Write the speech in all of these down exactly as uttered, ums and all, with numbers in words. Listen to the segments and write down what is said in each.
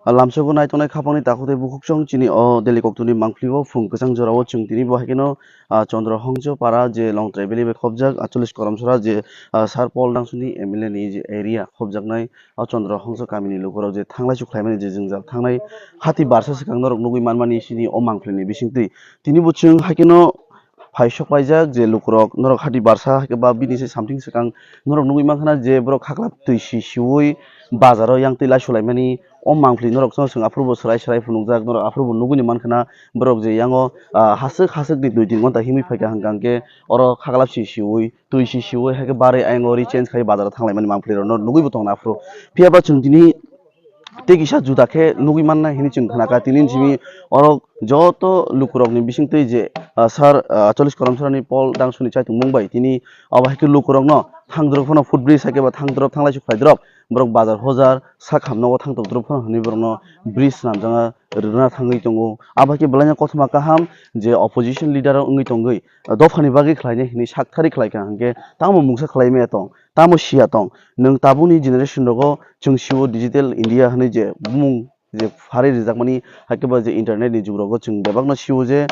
Lamsogo naitongnai khapangni takhuk tei bukhuk chwng chini o Delhi koktwni mangpili o phung kwchang jorao chwng tini bo haikeno, ah, Chandra Hongso para je Longtrai Valley bai khopjak, ah, chollish Koramsora je, ah, Sir Paul Dangsuni M L A ni je area khopjaknai, o Chandra Hongso kamini lukurok je thanglai chukhlaimani je jwngjal thangnai hati barsa swkang norok nugui manmani sini o mangpilini bisingtwi. Tini bo chwng haikeno phaisok paijak je lukurok norok hati barsa haikhe ba bini se something swkang norok nugui mankha na je borok khaklap twi si siui bazaro yang twi lai sulaimani o mangpili norok chwng chwng aphuru bo swrai swrai phunukjak norok aphuru bo nugui ni mankha na borok je yango, ah, haswk haswk ni dui tin ghonta himwi phaikha hwnkha hwnkhe oro khaklap si siui twi si siui haikhe barwi ayang o ri change khai bazaro thanglaimani mangpili rok no nugui bo tongna aphuru. Phiya ba chwng tini tei kisa juda khe nugui mannai hinwi chwng khnakha. Tini simi oro joto lukurokni bisingtwi je, ah, sir, ah, Chollish Koramsorani Paul Dangsuni chaitung mung bai tini abo hai khe lukurokno thangdrop phano foot bridge hai khe ba thangdrop thanglai suk phaidrop borok bazar hojar sak hamno o thangtok drop phano hinwi borokno bridge swnamjak rwna thangwi tongo. Abo hai khe belaino kothoma kaham je opposition leader wngwi tongwi dophani bagwi khlainai hinwi sak thari khlaikha hinkhe tamo mungsa khlai maya tong. Tamo siya tong, nwng tabukni generation rogo chwng sio digital India hinwi je bumung je pharwi rijakmani, haikhe ba je internet ni jug rogo chwng bebakno sio je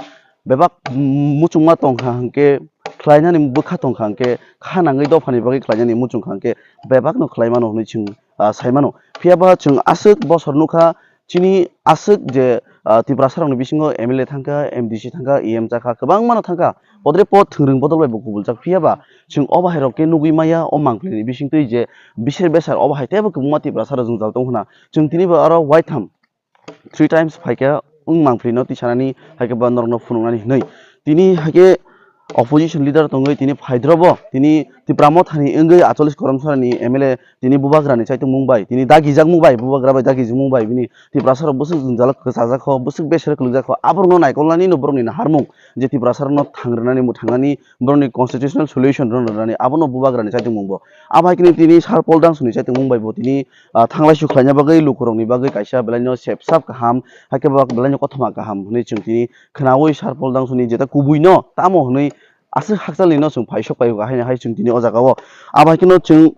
bebak muchungma tongkha hinkhe khlainani bwkha tongkha hinkhe kha nangwi dophani bagwi khlainani muchungkha hinkhe bebakno khlai mano hinwi chwng, ah, sai mano. Phiya ba chwng aswk bosor nukha chini aswk je, ah, Tiprasa rokni bisingo M L A thangkha, M D C thangkha, E M chakha, kwbangmano thangkha. Podre pod thwngwrwng bodol bai bo kubuljak. Phiya ba chwng o bahai rok khe nugui maya o mangpili ni bisingtwi je biser besar o bahai teibo kwbangma Tiprasa rok jwngjal tong hwna. Chwng tini bo aro waitham three times phaikha wng mangpili no tisanani haikhe ba norokno phunuknani hinwi. Tini haikhe opposition leader tongwi tini phaidrobo tini Tipra Mothani wngwi Acholish Koramsorani M L A tini bubagrani chaitung mung bai, tini dagijak mung bai, bubagra bai dagijak mung bai bini Tiprasa rok bwswk jwngjalo kwchajak kho, bwswk besero kwlwkjak kho, aborokno naikolnani no borokni naharmung je Tiprasa rokno thang rwnani, mwthangani, borokni constitutional solution rwna rwnani, abono bubagrani chaitung mung bo. Abo hai khe tini Sir Paul Dangsuni chaitung mung bai bo tini, ah, thanglai su khlaina bagwi lukurokni bagwi kaisa belaino sepsap kaham, haikhe bo belaino kothoma kaham hwnwi chwng tini khnaui Sir Paul Dangsuni jeta kubuino tamo hwnwi aswk hakchalni no chwng phaisok pai o, haino hai chwng tini o jaga o. Abo hai kheno chwng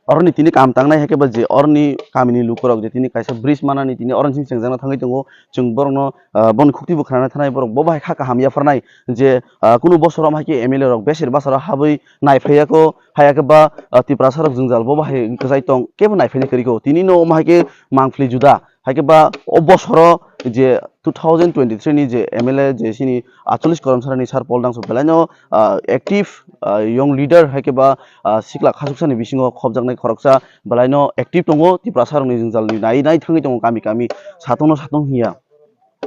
oroni tini kam tangnai hai khe ba je oroni kamini lukurok je tini kaisa bridge manani tini oroni simi chengjakna thangwi tongo. Chwng borokno, ah, boni khukti bo khnana thanai borok bo bai kha kaham yapharnai je, ah, kunu bosoro hai khe M L A rok besir basaro habwi naiphaiya kho, haiya khe ba, ah, Tiprasa rok jwngjal bo bahai kwchai tong kebo naiphaini kwrwi kho. Tini no omo hai khe mangpili juda. Haikhe ba o bosoro je two thousand twenty-three ni je M L A je sini Acholish Koramsorani Sir Paul Dangso belaino, ah, active, ah, young leader haikhe ba, ah, sikla khasuksani bisingo khopjaknai khoroksa belaino active tongo, Tiprasa rokni jwngjal ni nai nai thangwi tongo kami kami, satungno satung hiya,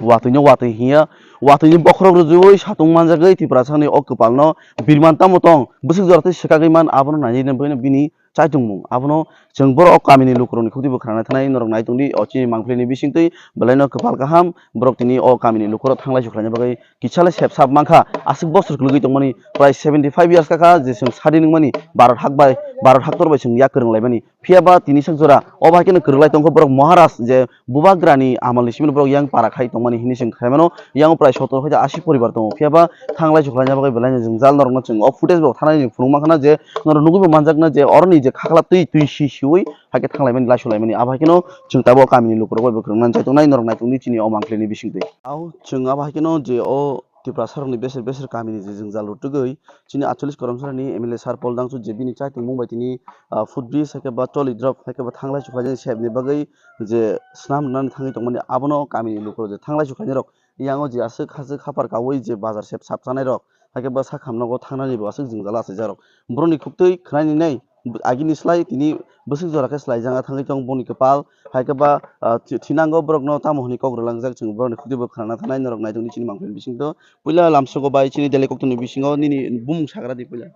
watwino watwi hiya, watwini bokhorok rwjui satung manjagwi Tiprasani o kwpalno birman tamo tong, bwswk jora tei swkagwi man abono nainai bini chaitung mung. Abono chwng borok o kamini lukurokni khukti bo khwnana thanai, norok nai tongdi, o chini mangpili ni bisingtwi belaino kwpal kaham, borok tini o kamini lukurok thanglai su khlaina bagwi kisa le sep sap mankha, aswk bosor kwlwgwi tongmani, prai seventy five years kakha je chwng sadi nungmani, Bharat hak bai, Bharat haktor bai chwng yak kwrwng laimani. Phiya ba tini sak jora o bai kheno kwrwlai tongkha borok Maharaj je bubagrani amal ni simi borok yang para khai tongmani hinwi chwng khai mano. Yang prai sotor hai ta asi poribar tongo. Phiya ba thanglai su khlaina bagwi belaino jwngjal norokno chwng o footage bo thanai ni phunuk mankha na je norok nugui bo manjakna je oroni je khaklap twi, twi si siui hai khe thanglaimani, laisulaimani. Abo hai kheno chwng tabuk kamini lukurok bai bo kwrwngna chaitongnai norok naitukni chini o mangpili ni bisingtwi. Au chwng abo hai kheno je o Tiprasa rokni beser beser kamini je jwngjal rutugwi chini Acholish Koramsorani M L A Sir Paul Dangsu je bini chaitung mung bai tini, ah, foot bridge hai khe ba choli drop hai khe ba thanglai suklaijani sep ni bagwi je snam rwnani thangwi tongmani abono kamini lukurok je thanglai suklainai rok yango je aswk haswk hapar kaui je bazar sep sap chanai rok, hai khe bwsa kham nogo thangnani bo aswk jwngjal achaijak rok. Borokni khuktwi khwnai ninai agini slai tini bwswk jora khe swlaijak thangwi tong boni kwpal, hai khe ba, ah, thi-, thinango borokno tamo hwnwi kok rwlangjak, chwng borokni khuktwi bo khwnana thanai norok naitukni chini mangpili bisingtwi. Puila lamsogo bai chini Delhi koktwni bisingo nini bumung sagra di puila.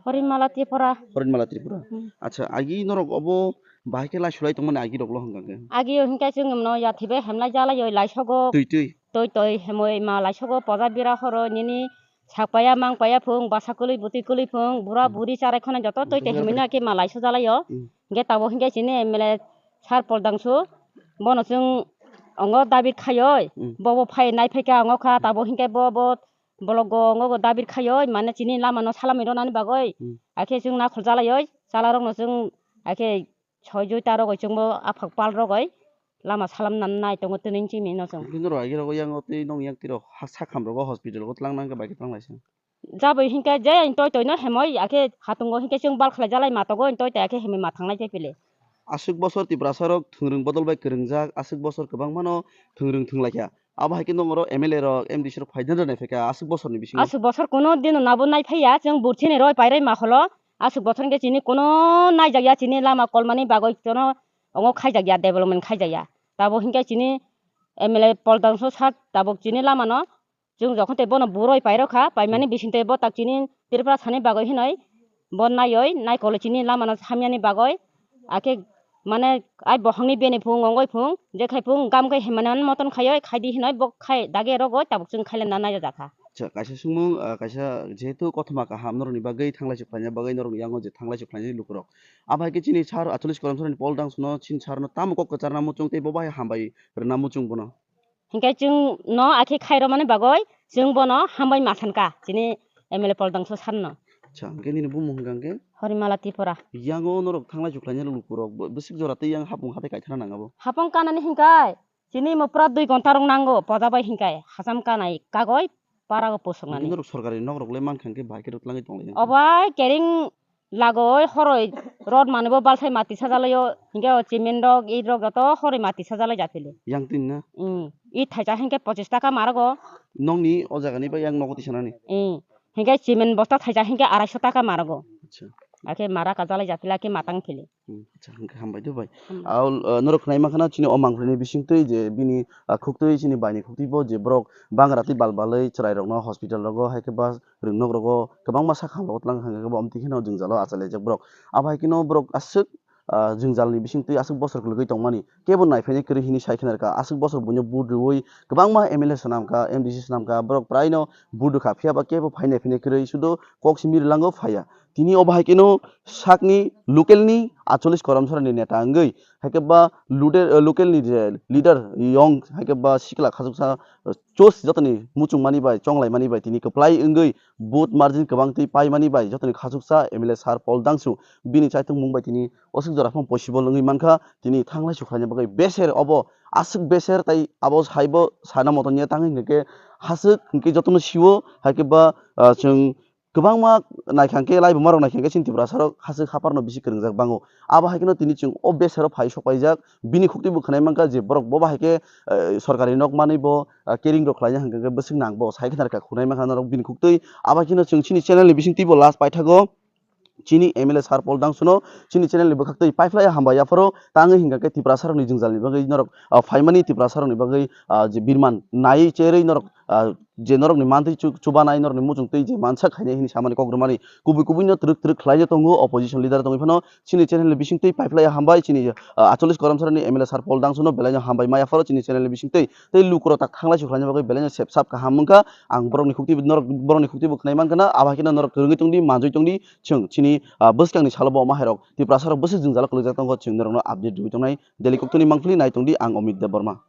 Horinmala Tripura. Horinmala Tripura. Hmm. Acha, agi norok obo bahai khe lai sulai tongmani agi rok lo hwnkha khe? Agi o hwnkhe chwng mano yathi bai hamlai jalai oi lai sogo. Twi twi. Toi toi hemoi ma laisogo poja bira horo nini sakpaya mangpaya phung basa kwlwi bwtwi kwlwi phung bura buri charai khonai joto toi toi hemoi no khe ma laiso jalai o. Mm. Hingke tabuk hingke chini M L A sir Pol Dangsu bono chwng ongo dabi khaioi. Mm. Bo bo phai nai phaikha ongo kha tabuk hingke bo bo bologo ongo go dabi khaioi mane chini lama no salamwi rwnani bagoi. Mm. Akhe chwng nakhol jalaioi chalarokno chwng akhe soi joi ta rogoi chwngbo aphak pal rogoi. lama salam nan nai tongo tini chini no chwng. Kintu rw agirok yang o twi nong yang twi rok ha sak ham rogo hospital o tlang nang khe bai khe tlang lai se. Jaboi hinkhe je toi toi no hemoi akhe hatungo hinkhe chwng bal khlai jalai matogo toi toi akhe hemoi ma thanglai tei pile. Aswk bosor Tiprasa rok thwngrwng bodol bai kwrwngjak, aswk bosor kwbangma no thwngrwng thwnglaikha. Abo hai khe nong oro M L A rok, M D C rok phai dan rwnai phaikha aswk bosor ni bisingo. Aswk bosor kuno dino nabo nai phaiya, chwng burchini roi pairai ma holo. Aswk bosor hinkhe chini kuno naijakya, chini lama kolmani bagoi kuno ongo khaijakya, development khaijakya. Tabo hinkhe chini M L A Pol Dangso sir tabuk chini lama no chwng jokhon tei bono buroi pairokha, paimani bising tei bo tak chini Tripura sani bagwi hinoi bo naioi, naikolo chini lamano hamyani bagwi, akhe mane ai bohongni bini phung ongoi phung, je khai phung gam khai himani moton khaioi, khaidi hinoi bo khai dagi rogoi tabuk chwng khailena naijakha. Acha, kaisa swngmung, ah, kaisa jehetu kothoma kaham norokni bagwi thanglai chuk khlaina bagwi norokni yango je thanglai chuk khlainai lukurok. Abo hai khe chini sir acholish korom sorani Pol Dangsono chini sir no tamo kok kwcharna muchung tei bo bai hambai rwna muchung bono. Hinkhe chwng no akhe khairokmani bagwi chwng bono hambai ma sankha chini M L A Pol Dangso sir no. Acha, hinkhe nini bumung hinkha hinkhe? Horimala Tripura. Yango norok thanglai chuk khlainai lukurok bo-, bwswk jora tei yang hapung hatai kaithana nang abo? Hapung kanani hinkhai chini mo pura dui gonta rok nango poda bai hinkhai hacham kanai kagoi para o pusuknani. Hinkhe norok sorkari nok rok le mankha hinkhe bai khe rwtlangwi tonglai. Obai kering lagoi horoi rod manwi bo balsai mati sajalaio, hinkhe o cement rok, it rok joto horoi mati sajalai japili. Yang tin na? Hmm. It thaisa hinkhe pochis taka marogo. Nokni o jagani bai yang nogo tisanani? Hmm. Hinkhe cement bosta thaisa hinkhe araisho taka marogo. Acha. Akhe mara kajalai japili, akhe matang pili. Hmm. Acha, hinkhe hambai do bai. Hmm. Au, uh, norok khnai mankha na chini o mangpili ni bisingtwi je bini, uh, khuktwi chini bai ni khuktwi bo je borok bangra twi bal balwi chwrai rokno hospital rogo hai khe ba rwngnok rogo kwbangma sakha hamrogo twlang thang khe bo amtwi kheno jwngjalo achalaijak borok. Abo hai kheno borok aswk, ah, jwngjalni bisingtwi aswk bosor kwlwgwi tongmani kebo naiphainai kwrwi hwnwi sai khna rwkha. Aswk bosor buino vote rwui kwbangma M L A swnamkha, M D C swnamkha, borok praino vote rwkha, phiya ba kebo phai naiphainai kwrwi, sudo kok simi rwlango phaiya. Tini obo hai kheno sakni local ni acholish koramsarani neta wngwi, hai khe ba lude-, local ni je leader yong, hai khe ba sikla khachuksa, Chos jotoni muchungmani bai, chonglaimani bai tini kwplai wngwi vote margin kwbang twi paimani bai jotoni khachuksa M L A sir Paul Dangsu bini chaitung mung bai tini oswk jora phano possible wngwi mankha. Tini thanglai sukhlaina bagwi beser obo aswk beser tai abo saibo sana moton ya tangwi hwnkhe haswk hwnkhe jotono siwo, hai khe ba, ah, chwng kwbangma naikha khe, laibuma rok naikha khe chini Tiprasa rok haswk haphar no bisi kwrwngjak bango. Abo hai kheno tini chwng o besero phai sok paijak, bini khuktwi bo khwnai mankha je borok bo bahai khe, eh, sorkari nok manwi bo, ah, kering rok khlaina hwnkhe bwswk nang bo sai khna rwkha khwnai mankha norok bini khuktwi. Abo hai kheno chwng chini channel ni bisingtwi bo last paithago chini M L A sir Paul Dangsu no chini channel ni bwkhak twi paiphlai hambai yapharo tangwi hwnkha khe Tiprasa rok ni jwngjal ni bagwi norok, ah, phaimani Tiprasa rok ni bagwi, ah, je birman naiwi cherwi norok, ah, je norokni mantwi chu-, chubanai, norokni muchungtwi je mansa khainai hwnwi samani kok rwmani kubui kubui no twrwk twrwk khlaina tongo, opposition leader tongwi phano chini channel ni bisingtwi paiphlai hambai chini, ah, acholish koramsarani M L A sir Paul Dangsu no belai no hambai maya pharo chini channel ni bisingtwi tei lukurok tak thanglai sukhlaina bagwi belai no sep sap kaham wngkha. Ang borokni khuktwi, norok borokni khuktwi bo khwnai mankha na, abo hai kheno norok kwrwngwi tongdi, manjwi tongdi, chwng chini, ah, bwskangni salo bo mahairok Tiprasa rok bwswk jwngjalo kwlwkjak tongo, chwng norokno update rwui tongnai, daily koktwini mangpili nai tongdi, ang Omit Debbarma.